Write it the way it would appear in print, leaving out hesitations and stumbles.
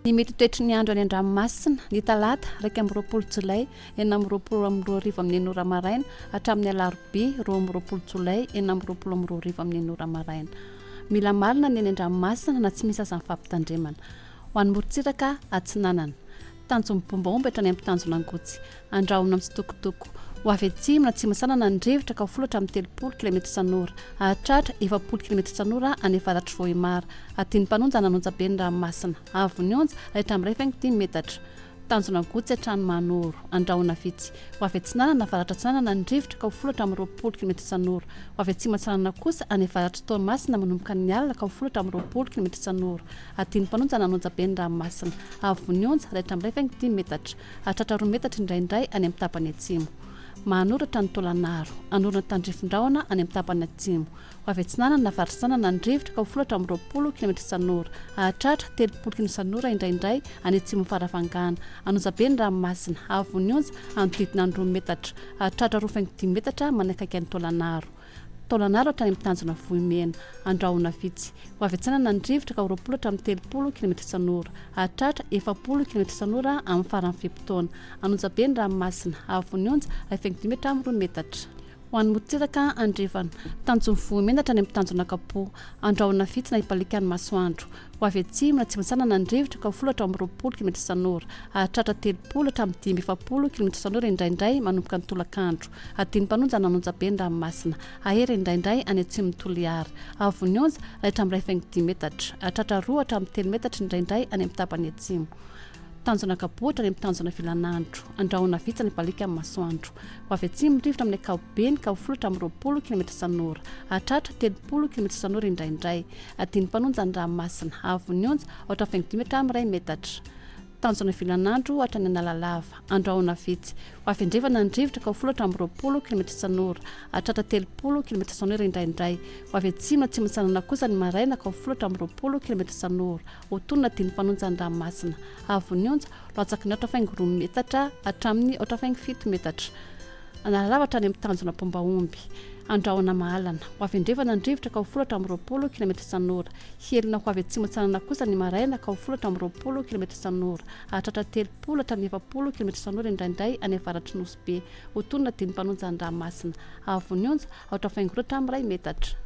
Ny mety ho toetry ny andro any an-dranomasina, ny talata, 21 jolay 2026 amin'ny enina ora maraina hatramin'ny alarobia 22 jolay 2026 amin'ny enina ora maraina. Mila malina ny eny an-dranomasina na tsy misy aza ny fampitandremana. Ho an'ny morontsiraka atsinanana. Tanjon'ny bombaomba hatrany amin'ny tanjona Angotsy. Andrahona mitsitokotoko. Ho avy atsimo na atsimo atsinanana ny rivotra ka ho folo hatramin'ny 30 kilaometatra isan'ora. Hahatratra 40 kilaometatra isan'ora any avaratr'i Vohemar. Adin'ny mpanonja nanonja be ny ranomasina. Avon'ny onja, iray hatramin'ny 1,5 metatra. Tanjona Angotsy hatrany Mahanoro. Andrahona vitsy. Ho avy atsinanana, avaratra atsinanana ny rivotra ka ho folo hatramin'ny 20 kilaometatra isan'ora. Ho avy atsimo atsinanana kosa any avaratr'i Toamasina manomboka ny alina ka ho folo hatramin'ny 20 kilaometatra isan'ora. Adin'ny mpanonja nanonja be ny ranomasina. Avon'ny onja, iray hatramin'ny 1,5 metatra. Hahatratra 2 metatra indraindray any amin'ny tapany atsimo. Mahanoratra ny Taolanaro. Hanorina tandrifin-drahona any amin'ny tapany atsimo. Ho avy atsinanana na avaratra-atsinanana ny rivotra ka ho folo hatramin'ny 20 kilometatra isan'ora. Hahatratra 30 kilometatra isan'ora indraindray any atsimon'i Farafangana. An'Onjabe ny ranomasina. Haavon'ny onja hanodidina ny 2 metatra. Hahatratra 2,5 metatra manakaiky an'i Taolanaro. Taolanaro hatrany amin'ny tanjona Vohimena. Andrahona vitsy. Ho avy atsinanana ny rivotra ka ho 20 hatramin'ny 30 kilometatra isan'ora. Hahatratra 40 kilometatra isan'ora amin'ny faran'ny fe-potoana. An'Onjabe ny ranomasina. Haavon'ny onja, 1,5 hatramin'ny 2 metatra. Ho an'ny morontsiraka andrefana. Tanjon'ny Vohimena hatrany amin'ny tanjona Kapoho. Andrahona vitsy na hibaliaka ny masoandro. Ho avy atsimo na atsimo-atsinanana ny rivotra ka ho folo hatramin'ny 20 kilometatra isan'ora. Hahatratra 30 hatramin'ny 45 kilometatra isan'ora indraindray manomboka ny tolakandro. Adin'ny mpanonja nanonja be ny ranomasina. Hahery indraindray any atsimon'i Toliara. Haavon'ny onja, iray hatramin'ny 1,5 metatra. Hahatratra 2 hatramin'ny 3 metatra indraindray any amin'ny tapany atsimo. Tanjona Ankabohitra any amin'ny tanjona Vilanandro. Andrahona vitsy any Baliaka amin'ny masoandro. Ho avy atsimo ny rivotra amin'ny ankapobeny ka ho folo hatramin'ny 20 kilometatra isan'ora. Hahatratra 30 kilometatra isan'ora indraindray. Adin'ny mpanonja ny ranomasina. Haavon'ny onja, aotra faingo dimy hatramin'ny iray metatra. Tanjona Vilanandro hatrany Analalava. Andrahona vitsy. Ho avy andrefana ny rivotra ka ho folo hatramin'ny 20 kilometatra isan'ora. Hahatratra 30 kilometatra isan'ora indraindray. Ho avy atsimo na atsimo atsinanana kosa ny maraina ka ho folo hatramin'ny 20 kilometatra isan'ora. Ho tonina dimy mpanonja ny ranomasina. Haavon'ny onja, latsaky ny aotra faingo roa metatra hatramin'ny aotra faingo fito metatra. Analalava hatrany amin'ny tanjona mpomba omby. Andrahona mahalana. Ho avy andrefana ny rivotra ka ho folo hatramin'ny 20 kilometatra isan'ora. Hihelina ho avy atsimo atsinanana kosa ny maraina ka ho folo hatramin'ny 20 kilometatra isan'ora. Hahatratra 30 hatramin'ny 40 kilometatra isan'ora indraindray any avaratr'i Nosy Be. Ho tonina dimy mpanonja ny ranomasina. Haavon'ny onja, aotra faingo roa hatramin'ny iray metatra.